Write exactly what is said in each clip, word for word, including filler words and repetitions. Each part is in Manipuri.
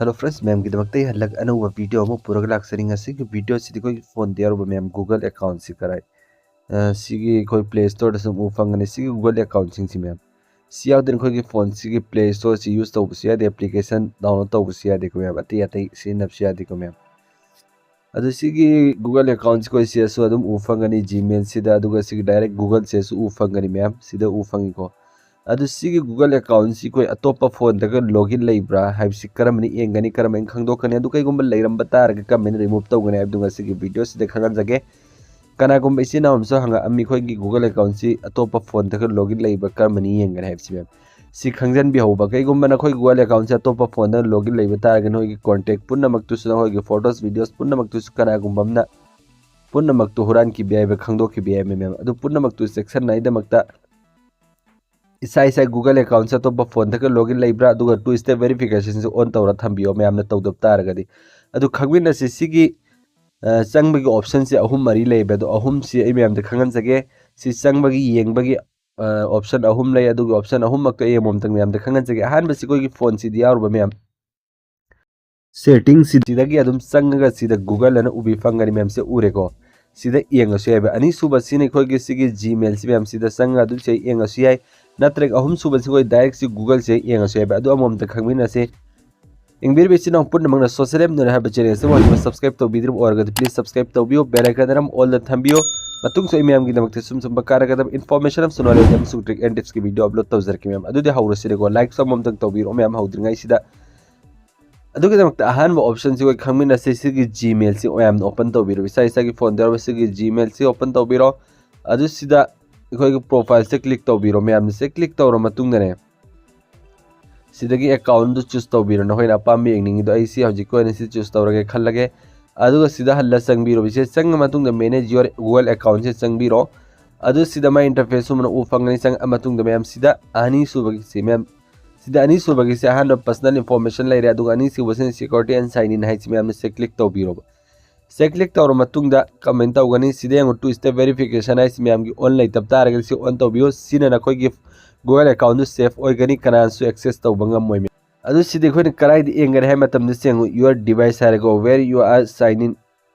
Hello friends, ꯃꯌꯥꯝꯒꯤꯗꯃꯛꯇ ꯑꯩ ꯍꯜꯂꯛ ꯑꯅꯧꯕ ꯚꯤꯗꯤꯑꯣ ꯑꯃ ꯄꯨꯔꯒ ꯂꯥꯛꯆꯔꯤ꯫ ꯉꯁꯤꯒꯤ ꯚꯤꯗꯤꯑꯣꯁꯤꯗꯤ ꯑꯩꯈꯣꯏꯒꯤ ꯐꯣꯟꯗ ꯌꯥꯎꯔꯕ ꯃꯌꯥꯝ Google accountꯁꯤ ꯀꯔꯥꯏ, ꯑ, ꯁꯤꯒꯤ ꯑꯩꯈꯣꯏ Play Storeꯗ ꯁꯨꯝ ꯎ ꯐꯪꯒꯅꯤ꯫ ꯁꯤꯒꯤ Google accountꯁꯤꯡꯁꯤ ꯃꯌꯥꯝ ꯁꯤ ꯌꯥꯎꯗꯅ ꯑꯩꯈꯣꯏꯒꯤ ꯐꯣꯟꯁꯤꯒꯤ Play Storeꯁꯤ use ꯇꯧꯕꯁꯨ ꯌꯥꯗꯦ, application download ꯇꯧꯕꯁꯨ ꯌꯥꯗꯦꯀꯣ ꯃꯌꯥꯝ, ꯑꯇꯩ ꯑꯇꯩ ꯁꯤꯖꯤꯟꯅꯕꯁꯨ ꯌꯥꯗꯦꯀꯣ ꯃꯌꯥꯝ꯫ ꯑꯗꯨ ꯁꯤꯒꯤ Google accountꯁꯤ ꯑꯩꯈꯣꯏ ꯁꯤꯗꯁꯨ ꯑꯗꯨꯝ ꯎ ꯐꯪꯒꯅꯤ, Gmailꯁꯤꯗ, ꯑꯗꯨꯒ ꯁꯤꯒꯤ direct Googleꯁꯤꯗꯁꯨ ꯎ ꯐꯪꯒꯅꯤ ꯃꯌꯥꯝ, ꯁꯤꯗ ꯎ ꯐꯪꯉꯤꯀꯣ꯫ ꯑꯗꯨ ꯁꯤꯒꯤ Google accountꯁꯤ ꯑꯩꯈꯣꯏ ꯑꯇꯣꯞꯄ ꯐꯣꯟꯗꯒ login ꯂꯩꯕ꯭ꯔꯥ ꯍꯥꯏꯕꯁꯤ ꯀꯔꯝꯕꯅ ꯌꯦꯡꯒꯅꯤ, ꯀꯔꯝꯕꯅ ꯈꯪꯗꯣꯛꯀꯅꯤ? ꯑꯗꯨ ꯀꯩꯒꯨꯝꯕ ꯂꯩꯔꯝꯕ ꯇꯥꯔꯒꯗꯤ ꯀꯔꯝꯕꯅ remove ꯇꯧꯒꯅꯤ ꯍꯥꯏꯕꯗꯨ ꯉꯁꯤꯒꯤ ꯚꯤꯗꯤꯑꯣꯁꯤꯗ ꯈꯪꯍꯟꯖꯒꯦ꯫ ꯀꯅꯥꯒꯨꯝꯕ ꯏꯆꯤꯟ ꯏꯅꯥꯎ ꯑꯃꯁꯨ ꯍꯪꯉꯛꯑꯝꯃꯤ, ꯑꯩꯈꯣꯏꯒꯤ Google accountꯁꯤ ꯑꯇꯣꯞꯄ ꯐꯣꯟꯗꯒ login ꯂꯩꯕ꯭ꯔꯥ, ꯀꯔꯝꯕꯅ ꯌꯦꯡꯒꯅꯤ ꯍꯥꯏꯕꯁꯤ ꯃꯌꯥꯝ ꯁꯤ ꯈꯪꯖꯟꯕꯤꯍꯧꯕ꯫ ꯀꯩꯒꯨꯝꯕ ꯅꯈꯣꯏ Google accountꯁꯦ ꯑꯇꯣꯞꯄ ꯐꯣꯟꯗ login ꯂꯩꯕ ꯇꯥꯔꯒꯗꯤ ꯅꯈꯣꯏꯒꯤ contact ꯄꯨꯝꯅꯃꯛꯇꯨꯁꯨ, ꯅꯈꯣꯏꯒꯤ photos, videos ꯄꯨꯝꯅꯃꯛꯇꯨꯁꯨ ꯀꯅꯥꯒꯨꯝꯕ ꯑꯃꯅ ꯄꯨꯝꯅꯃꯛꯇꯨ ꯍꯨꯔꯥꯟꯈꯤꯕ ꯌꯥꯏꯕ, ꯈꯪꯗꯣꯛꯈꯤꯕ ꯌꯥꯏꯕ ꯃꯌꯥꯝ꯫ ꯑꯗꯨ ꯄꯨꯝꯅꯃꯛꯇꯨ ꯆꯦꯛꯁꯤꯟꯅꯉꯥꯏꯗꯃꯛꯇ ꯏꯁꯥ ꯏꯁꯥꯒꯤ Google accountꯁꯦ ꯑꯇꯣꯞꯄ ꯐꯣꯟꯗꯒ login ꯂꯩꯕ꯭ꯔꯥ, ꯑꯗꯨꯒ two step verificationꯁꯦ on ꯇꯧꯔ ꯊꯝꯕꯤꯌꯣ ꯃꯌꯥꯝꯅ ꯇꯧꯗꯕ ꯇꯥꯔꯒꯗꯤ꯫ ꯑꯗꯨ ꯈꯪꯃꯤꯟꯅꯁꯤ꯫ ꯁꯤꯒꯤ, ꯑ, ꯆꯪꯕꯒꯤ optionꯁꯦ ꯑꯍꯨꯝ ꯃꯔꯤ ꯂꯩꯕ, ꯑꯗꯣ ꯑꯍꯨꯝꯁꯤ ꯑꯩ ꯃꯌꯥꯝꯗ ꯈꯪꯍꯟꯖꯒꯦ꯫ ꯁꯤ ꯆꯪꯕꯒꯤ, ꯌꯦꯡꯕꯒꯤ, ꯑ, option ꯑꯍꯨꯝ ꯂꯩ꯫ ꯑꯗꯨꯒꯤ option ꯑꯍꯨꯝꯃꯛꯇꯣ ꯑꯩ ꯑꯃꯃꯝꯇꯪ ꯃꯌꯥꯝꯗ ꯈꯪꯍꯟꯖꯒꯦ꯫ ꯑꯍꯥꯟꯕꯁꯤ ꯑꯩꯈꯣꯏꯒꯤ ꯐꯣꯟꯁꯤꯗ ꯌꯥꯎꯔꯕ ꯃꯌꯥꯝ꯫ Settingꯁꯤꯗꯒꯤ ꯑꯗꯨꯝ ꯆꯪꯉꯒ ꯁꯤꯗ Google ꯑꯅ ꯎꯕꯤ ꯐꯪꯒꯅꯤ ꯃꯌꯥꯝꯁꯦ, ꯎꯔꯦꯀꯣ? ꯁꯤꯗ ꯌꯦꯡꯉꯁꯨ ꯌꯥꯏꯕ꯫ ꯑꯅꯤꯁꯨꯕꯁꯤꯅ ꯑꯩꯈꯣꯏꯒꯤ ꯁꯤꯒꯤ Gmailꯁꯤ ꯃꯌꯥꯝ ꯁꯤꯗ ꯆꯪꯉꯒ ꯑꯗꯨꯝ ꯁꯤ ꯌꯦꯡꯉꯁꯨ ꯌꯥꯏ꯫ ꯅꯠꯇ꯭ꯔꯒ ꯑꯍꯨꯝꯁꯨꯕꯁꯤ ꯑꯩꯈꯣꯏ directꯁꯤ Googleꯁꯦ ꯌꯦꯡꯉꯁꯨ ꯌꯥꯏꯕ꯫ ꯑꯗꯨ ꯑꯃꯃꯝꯇ ꯈꯪꯃꯤꯟꯅꯁꯤ꯫ ꯌꯦꯡꯕꯤꯔꯤꯕ ꯏꯆꯤꯟ ꯏꯅꯥꯎ ꯄꯨꯝꯅꯃꯛꯅ Social App Nuri ꯍꯥꯏꯕ channelꯁꯤꯕꯨ ꯍꯧꯖꯤꯛꯃꯛ subscribe ꯇꯧꯕꯤꯗ꯭ꯔꯤꯕ ꯑꯣꯏꯔꯒꯗꯤ please subscribe ꯇꯧꯕꯤꯌꯨ, bell icon ꯑꯃ allꯗ ꯊꯝꯕꯤꯌꯨ꯫ ꯃꯇꯨꯡꯁꯨ ꯑꯩ ꯃꯌꯥꯝꯒꯤꯗꯃꯛꯇ ꯁꯨꯝ ꯁꯨꯝꯕ ꯀꯥꯟꯅꯒꯗꯕ information ꯑꯃꯁꯨꯡ knowledge ꯑꯃꯁꯨꯡ trick and tipsꯀꯤ video upload ꯇꯧꯖꯔꯛꯀꯦ ꯃꯌꯥꯝ꯫ ꯑꯗꯨꯗꯤ ꯍꯧꯔꯁꯤꯔꯦꯀꯣ꯫ Likeꯁꯨ ꯑꯃꯃꯝꯇꯪ ꯇꯧꯕꯤꯔꯛꯑꯣ ꯃꯌꯥꯝ ꯍꯧꯗ꯭ꯔꯤꯉꯩꯁꯤꯗ꯫ ꯑꯗꯨꯒꯤꯗꯃꯛꯇ ꯑꯍꯥꯟꯕ optionꯁꯤ ꯑꯩꯈꯣꯏ ꯈꯪꯃꯤꯟꯅꯁꯤ꯫ ꯁꯤꯒꯤ Gmailꯁꯤ ꯃꯌꯥꯝꯅ open ꯇꯧꯕꯤꯔꯣ꯫ ꯏꯁꯥ ꯏꯁꯥꯒꯤ ꯐꯣꯟꯗ ꯌꯥꯎꯔꯕ ꯁꯤꯒꯤ Gmailꯁꯤ open ꯇꯧꯕꯤꯔꯣ꯫ ꯑꯗꯨ ꯁꯤꯗ ꯑꯩꯈꯣꯏꯒꯤ profileꯁꯦ click ꯇꯧꯕꯤꯔꯣ ꯃꯌꯥꯝꯅ꯫ ꯁꯦ click ꯇꯧꯔ ꯃꯇꯨꯡꯗꯅꯦ, ꯁꯤꯗꯒꯤ accountꯗꯨ choose ꯇꯧꯕꯤꯔꯣ, ꯅꯈꯣꯏꯅ ꯑꯄꯥꯝꯕ ꯌꯦꯡꯅꯤꯡꯉꯤꯗꯣ꯫ ꯑꯩ ꯁꯤ ꯍꯧꯖꯤꯛꯀꯤ ꯑꯣꯏꯅ ꯁꯤ choose ꯇꯧꯔꯒꯦ ꯈꯜꯂꯒꯦ꯫ ꯑꯗꯨꯒ ꯁꯤꯗ ꯍꯜꯂ ꯆꯪꯕꯤꯔꯣ꯫ ꯁꯤꯗ ꯆꯪꯉ ꯃꯇꯨꯡꯗ Manage your Google accountꯁꯦ ꯆꯪꯕꯤꯔꯣ꯫ ꯑꯗꯨ ꯁꯤꯗ ꯃꯥꯏ interface ꯁꯨꯝꯕꯅ ꯎ ꯐꯪꯒꯅꯤ꯫ ꯆꯪꯉ ꯃꯇꯨꯡꯗ ꯃꯌꯥꯝ ꯁꯤꯗ ꯑꯅꯤꯁꯨꯕꯒꯤꯁꯤ ꯃꯌꯥꯝ, ꯁꯤꯗ ꯑꯅꯤꯁꯨꯕꯒꯤꯁꯦ ꯑꯍꯥꯟꯕ personal information ꯂꯩꯔꯦ, ꯑꯗꯨꯒ ꯑꯅꯤꯁꯨꯕꯁꯤꯅ security and sign in ꯍꯥꯏꯁꯤ ꯃꯌꯥꯝꯅ ꯁꯦ click ꯇꯧꯕꯤꯔꯣꯕ꯫ ꯁꯦ click ꯇꯧꯔ ꯃꯇꯨꯡꯗ ꯀꯃꯥꯏꯅ ꯇꯧꯒꯅꯤ? ꯁꯤꯗ ꯌꯦꯡꯉꯨ, two step verification ꯍꯥꯏꯁꯤ ꯃꯌꯥꯝꯒꯤ on ꯂꯩꯇꯕ ꯇꯥꯔꯒꯗꯤ ꯁꯤ on ꯇꯧꯕꯤꯌꯨ꯫ ꯁꯤꯅ ꯅꯈꯣꯏꯒꯤ Google accountꯗꯨ safe ꯑꯣꯏꯒꯅꯤ, ꯀꯅꯥꯅꯁꯨ access ꯇꯧꯕ ꯉꯝꯃꯣꯏ꯫ ꯑꯗꯨ ꯁꯤꯗꯤ ꯑꯩꯈꯣꯏꯅ ꯀꯗꯥꯏꯗ ꯌꯦꯡꯒꯅꯤ ꯍꯥꯏꯕ ꯃꯇꯝꯗ ꯆꯦꯡꯉꯨ your device ꯍꯥꯏꯔꯒ where you are sign in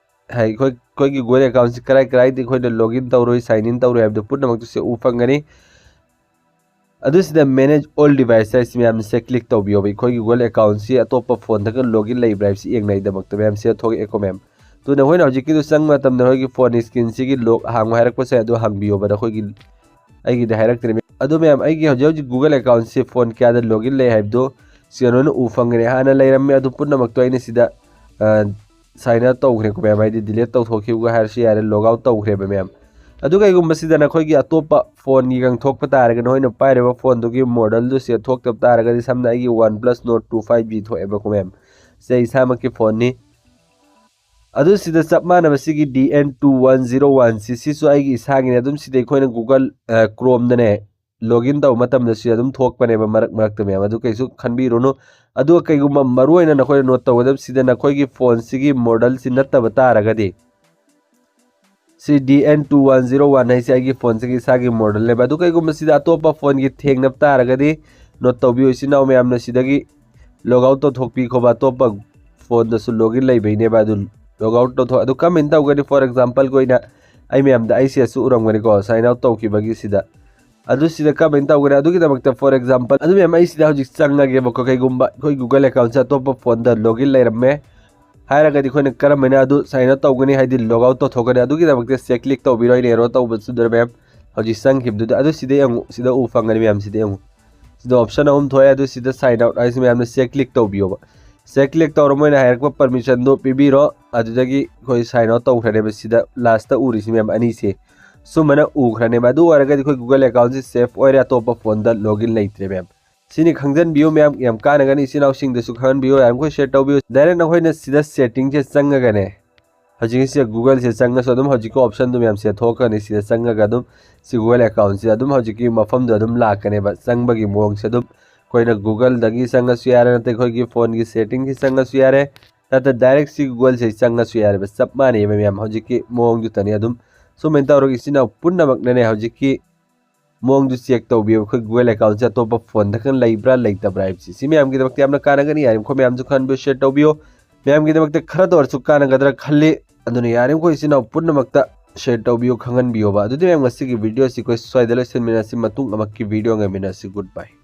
ꯍꯥꯏ ꯑꯩꯈꯣꯏ ꯑꯩꯈꯣꯏꯒꯤ Google account ꯁꯤ ꯀꯗꯥꯏ ꯀꯗꯥꯏꯗ ꯑꯩꯈꯣꯏꯅ log in ꯇꯧꯔꯣꯏ, sign in ꯇꯧꯔꯣꯏ ꯍꯥꯏꯕꯗꯨ ꯄꯨꯝꯅꯃꯛꯇꯨ ꯁꯤ ꯎ ꯐꯪꯒꯅꯤ꯫ ꯑꯗꯨ ꯁꯤꯗ manage all device ꯍꯥꯏꯁꯤ ꯃꯌꯥꯝꯅ ꯁꯤꯗ click ꯇꯧꯕꯤꯌꯣꯕ꯫ ꯑꯩꯈꯣꯏꯒꯤ Google account ꯁꯤ ꯑꯇꯣꯞꯄ phone ꯗꯒ log in ꯂꯩꯕ꯭ꯔꯥ ꯍꯥꯏꯕꯁꯤ ꯌꯦꯡꯅꯕꯒꯤꯗꯃꯛꯇ ꯃꯌꯥꯝ ꯁꯤꯗ ꯊꯣꯛꯂꯛꯑꯦꯀꯣ ꯃꯌꯥꯝ꯫ ꯑꯗꯨ ꯅꯈꯣꯏꯅ ꯍꯧꯖꯤꯛꯀꯤꯗꯨ ꯆꯪꯕ ꯃꯇꯝꯗ ꯅꯈꯣꯏꯒꯤ phone screen ꯁꯤꯒꯤ lock ꯍꯥꯡꯉꯨ ꯍꯥꯏꯔꯛꯄꯁꯦ ꯑꯗꯨ ꯍꯥꯡꯕꯤꯌꯣꯕ꯫ ꯅꯈꯣꯏꯒꯤ ꯑꯩꯒꯤꯗꯤ ꯍꯥꯏꯔꯛꯇ꯭ꯔꯦ꯫ ꯑꯗꯨ ꯃꯌꯥꯝ ꯑꯩꯒꯤ ꯍꯧꯖꯤꯛ ꯍꯧꯖꯤꯛ Google account ꯁꯤ phone ꯀꯌꯥꯗ log in ꯂꯩ ꯍꯥꯏꯕꯗꯨ ꯁꯤꯗ ꯂꯣꯏꯅ ꯎ ꯐꯪꯒꯅꯤ꯫ ꯍꯥꯟꯅ ꯂꯩꯔꯝꯃꯦ ꯑꯗꯨ ꯄꯨꯝꯅꯃꯛꯇꯣ ꯑꯩꯅ ꯁꯤꯗ, ꯑ, sign out ꯇꯧꯈ꯭ꯔꯦꯀꯣ ꯃꯌꯥꯝ, ꯍꯥꯏꯗꯤ delete ꯇꯧꯊꯣꯛꯈꯤꯕꯒ ꯍꯥꯏꯔꯁꯨ ꯌꯥꯔꯦ, log out ꯇꯧꯈ꯭ꯔꯦꯕ ꯃꯌꯥꯝ꯫ ꯑꯗꯨ ꯀꯩꯒꯨꯝꯕ ꯁꯤꯗ ꯅꯈꯣꯏꯒꯤ ꯑꯇꯣꯞꯄ phone ꯒꯤ ꯊꯣꯛꯄ ꯇꯥꯔꯒꯗꯤ, ꯅꯈꯣꯏꯅ ꯄꯥꯏꯔꯤꯕ phone ꯗꯨꯒꯤ model ꯗꯨ ꯁꯤꯗ ꯊꯣꯛꯇꯕ ꯇꯥꯔꯒꯗꯤ, ꯁꯝꯅ ꯑꯩꯒꯤ OnePlus Nord two five G ꯊꯣꯛꯑꯦꯕꯀꯣ ꯃꯌꯥꯝ, ꯁꯦ ꯏꯁꯥꯃꯛꯀꯤ phone ꯅꯤ꯫ ꯑꯗꯨ ꯁꯤꯗ ꯆꯞ ꯃꯥꯟꯅꯕ ꯁꯤꯒꯤ D N two one zero one ꯁꯤ, ꯁꯤꯁꯨ ꯑꯩꯒꯤ ꯏꯁꯥꯒꯤꯅꯦ꯫ ꯑꯗꯨꯝ ꯁꯤꯗ ꯑꯩꯈꯣꯏꯅ Google, ꯑ, Chrome ꯗꯅꯦ log in ꯇꯧꯕ ꯃꯇꯝꯗꯁꯨ ꯑꯗꯨꯝ ꯊꯣꯛꯄꯅꯦꯕ ꯃꯔꯛ ꯃꯔꯛꯇ ꯃꯌꯥꯝ, ꯑꯗꯨ ꯀꯩꯁꯨ ꯈꯟꯕꯤꯔꯨꯅꯨ꯫ ꯑꯗꯨꯒ ꯀꯩꯒꯨꯝꯕ ꯃꯔꯨ ꯑꯣꯏꯅ ꯅꯈꯣꯏꯅ note ꯇꯧꯒꯗꯕ ꯁꯤꯗ ꯅꯈꯣꯏꯒꯤ phone ꯁꯤꯒꯤ model ꯁꯤ ꯅꯠꯇꯕ ꯇꯥꯔꯒꯗꯤ, ꯁꯤ D N two one zero one ꯍꯥꯏꯁꯦ ꯑꯩꯒꯤ phone ꯁꯤꯒꯤ ꯏꯁꯥꯒꯤ model ꯅꯦꯕ꯫ ꯑꯗꯨ ꯀꯩꯒꯨꯝꯕ ꯁꯤꯗ ꯑꯇꯣꯞꯄ phone ꯒꯤ ꯊꯦꯡꯅꯕ ꯇꯥꯔꯒꯗꯤ, note ꯇꯧꯕꯤꯌꯨ ꯏꯆꯤꯟ ꯏꯅꯥꯎ ꯃꯌꯥꯝꯅ, ꯁꯤꯗꯒꯤ log out ꯇꯧꯊꯣꯛꯄꯤꯈꯣꯕ꯫ ꯑꯇꯣꯞꯄ phone ꯗꯁꯨ log in ꯂꯩꯕꯩꯅꯦꯕ, ꯑꯗꯨ log out ꯇꯧꯊꯣꯛ꯫ ꯑꯗꯨ ꯀꯃꯥꯏꯅ ꯇꯧꯒꯅꯤ? For example ꯒꯤ ꯑꯣꯏꯅ ꯑꯩ ꯃꯌꯥꯝꯗ ꯑꯩ ꯁꯤꯗꯁꯨ ꯎꯔꯝꯒꯅꯤꯀꯣ, sign out ꯇꯧꯈꯤꯕꯒꯤ ꯁꯤꯗ꯫ ꯑꯗꯨ ꯁꯤꯗ ꯀꯃꯥꯏꯅ ꯇꯧꯒꯅꯤ? ꯑꯗꯨꯒꯤꯗꯃꯛꯇ, for example, ꯑꯗꯨ ꯃꯌꯥꯝ ꯑꯩ ꯁꯤꯗ ꯍꯧꯖꯤꯛ ꯆꯪꯉꯒꯦꯕꯀꯣ꯫ ꯀꯩꯒꯨꯝꯕ ꯑꯩꯈꯣꯏ Google account ꯁꯦ ꯑꯇꯣꯞꯄ phone ꯗ log in ꯂꯩꯔꯝꯃꯦ ꯍꯥꯏꯔꯒꯗꯤ, ꯑꯩꯈꯣꯏꯅ ꯀꯔꯝꯍꯥꯏꯅ ꯑꯗꯨ sign out ꯇꯧꯒꯅꯤ? ꯍꯥꯏꯗꯤ log out ꯇꯧꯊꯣꯛꯀꯅꯤ꯫ ꯑꯗꯨꯒꯤꯗꯃꯛꯇ ꯁꯤꯗ click ꯇꯧꯕꯤꯔꯣ, ꯑꯩꯅ arrow ꯇꯧꯕꯗꯨꯗ ꯃꯌꯥꯝ ꯍꯧꯖꯤꯛ ꯆꯪꯈꯤꯕꯗꯨꯗ꯫ ꯑꯗꯨ ꯁꯤꯗ ꯌꯦꯡꯉꯨ, ꯁꯤꯗ ꯎ ꯐꯪꯒꯅꯤ ꯃꯌꯥꯝ, ꯁꯤꯗ ꯌꯦꯡꯉꯨ꯫ ꯁꯤꯗ option ꯑꯍꯨꯝ ꯊꯣꯛꯑꯦ, ꯑꯗꯨ ꯁꯤꯗ sign out ꯍꯥꯏꯁꯤ ꯃꯌꯥꯝꯅ ꯁꯤꯗ click ꯇꯧꯕꯤꯌꯣꯕ꯫ ꯁꯤꯗ click ꯇꯧꯔ ꯃꯣꯏꯅ ꯍꯥꯏꯔꯛꯄ permission ꯗꯣ ꯄꯤꯕꯤꯔꯣ, ꯑꯗꯨꯗꯒꯤ ꯑꯩꯈꯣꯏ sign out ꯇꯧꯈ꯭ꯔꯅꯦꯕ꯫ ꯁꯤꯗ last ꯎꯔꯤꯁꯤ ꯃꯌꯥꯝ ꯑꯅꯤꯁꯦ ꯁꯨꯝꯕꯅ ꯎꯈ꯭ꯔꯅꯦꯕ꯫ ꯑꯗꯨ ꯑꯣꯏꯔꯒꯗꯤ ꯑꯩꯈꯣꯏ Google account ꯁꯤ safe ꯑꯣꯏꯔꯦ, ꯑꯇꯣꯞꯄ phone ꯗ log in ꯂꯩꯇ꯭ꯔꯦ ꯃꯌꯥꯝ꯫ ꯁꯤꯅꯤ ꯈꯪꯖꯟꯕꯤꯌꯨ ꯃꯌꯥꯝ, ꯌꯥꯝ ꯀꯥꯟꯅꯒꯅꯤ꯫ ꯏꯆꯤꯟ ꯏꯅꯥꯎꯁꯤꯡꯗꯁꯨ ꯈꯪꯍꯟꯕꯤꯌꯨ, ꯌꯥꯔꯤꯃꯈꯩ share ꯇꯧꯕꯤꯌꯨ꯫ Direct ꯅꯈꯣꯏꯅ ꯁꯤꯗ setting ꯁꯦ ꯆꯪꯉꯒꯅꯦ, ꯍꯧꯖꯤꯛꯀꯤ ꯁꯤꯗ Google ꯁꯦ ꯆꯪꯉꯁꯨ ꯑꯗꯨꯝ ꯍꯧꯖꯤꯛꯀꯤ option ꯗꯨ ꯃꯌꯥꯝ ꯁꯤꯗ ꯊꯣꯛꯈ꯭ꯔꯅꯤ꯫ ꯁꯤꯗ ꯆꯪꯉꯒ ꯑꯗꯨꯝ ꯁꯤ Google account ꯁꯦ ꯑꯗꯨꯝ ꯍꯧꯖꯤꯛꯀꯤ ꯃꯐꯝꯗ ꯑꯗꯨꯝ ꯂꯥꯛꯀꯅꯦꯕ꯫ ꯆꯪꯕꯒꯤ ꯃꯑꯣꯡꯁꯦ ꯑꯗꯨꯝ ꯑꯩꯈꯣꯏꯅ Google ꯗꯒꯤ ꯆꯪꯉꯁꯨ ꯌꯥꯔꯦ, ꯅꯠꯇ꯭ꯔꯒ ꯑꯩꯈꯣꯏꯒꯤ phone ꯒꯤ setting ꯁꯤ ꯆꯪꯉꯁꯨ ꯌꯥꯔꯦ, ꯅꯠꯇ꯭ꯔ direct ꯁꯤ Google ꯁꯦ ꯆꯪꯉꯁꯨ ꯌꯥꯔꯦꯕ꯫ ꯆꯞ ꯃꯥꯟꯅꯩꯕ ꯃꯌꯥꯝ, ꯍꯧꯖꯤꯛꯀꯤ ꯃꯑꯣꯡꯗꯨꯇꯅꯤ꯫ ꯑꯗꯨꯝ ꯁꯨꯃꯥꯏꯅ ꯇꯧꯔꯒ ꯏꯆꯤꯟ ꯏꯅꯥꯎ ꯄꯨꯝꯅꯃꯛꯅꯅꯦ ꯍꯧꯖꯤꯛꯀꯤ ꯃꯑꯣꯡꯗꯨ ꯆꯦꯛ ꯇꯧꯕꯤꯌꯨ꯫ ꯑꯩꯈꯣꯏ Google account ꯁꯦ ꯑꯇꯣꯞꯄ ꯐꯣꯟꯗ ꯈꯪ ꯂꯩꯕ꯭ꯔꯥ ꯂꯩꯇꯕ꯭ꯔꯥ ꯍꯥꯏꯕꯁꯤ, ꯁꯤ ꯃꯌꯥꯝꯒꯤꯗꯃꯛꯇ ꯌꯥꯝꯅ ꯀꯥꯟꯅꯒꯅꯤ꯫ ꯌꯥꯔꯤꯕꯃꯈꯩ ꯃꯌꯥꯝꯁꯨ ꯈꯪꯍꯟꯕꯤꯌꯨ, ꯁꯤꯌꯔ ꯇꯧꯕꯤꯌꯨ꯫ ꯃꯌꯥꯝꯒꯤꯗꯃꯛꯇ ꯈꯔꯗ ꯑꯣꯏꯔꯁꯨ ꯀꯥꯟꯅꯒꯗ꯭ꯔꯥ ꯈꯜꯂꯤ꯫ ꯑꯗꯨꯅ ꯌꯥꯔꯤꯕꯃꯈꯩ ꯏꯆꯤꯟ ꯏꯅꯥꯎ ꯄꯨꯝꯅꯃꯛꯇ ꯁꯤꯌꯔ ꯇꯧꯕꯤꯌꯨ, ꯈꯪꯍꯟꯕꯤꯌꯣꯕ꯫ ꯑꯗꯨꯗꯤ ꯃꯌꯥꯝ, ꯉꯁꯤꯒꯤ ꯚꯤꯗꯤꯑꯣ ꯑꯁꯤ ꯑꯩꯈꯣꯏ ꯁ꯭ꯋꯥꯏꯗ ꯂꯣꯏꯁꯤꯟꯃꯤꯟꯅꯁꯤ꯫ ꯃꯇꯨꯡ ꯑꯃꯛꯀꯤ ꯚꯤꯗꯤꯑꯣ ꯉꯥꯏꯃꯤꯟꯅꯁꯤ꯫ Goodbye꯫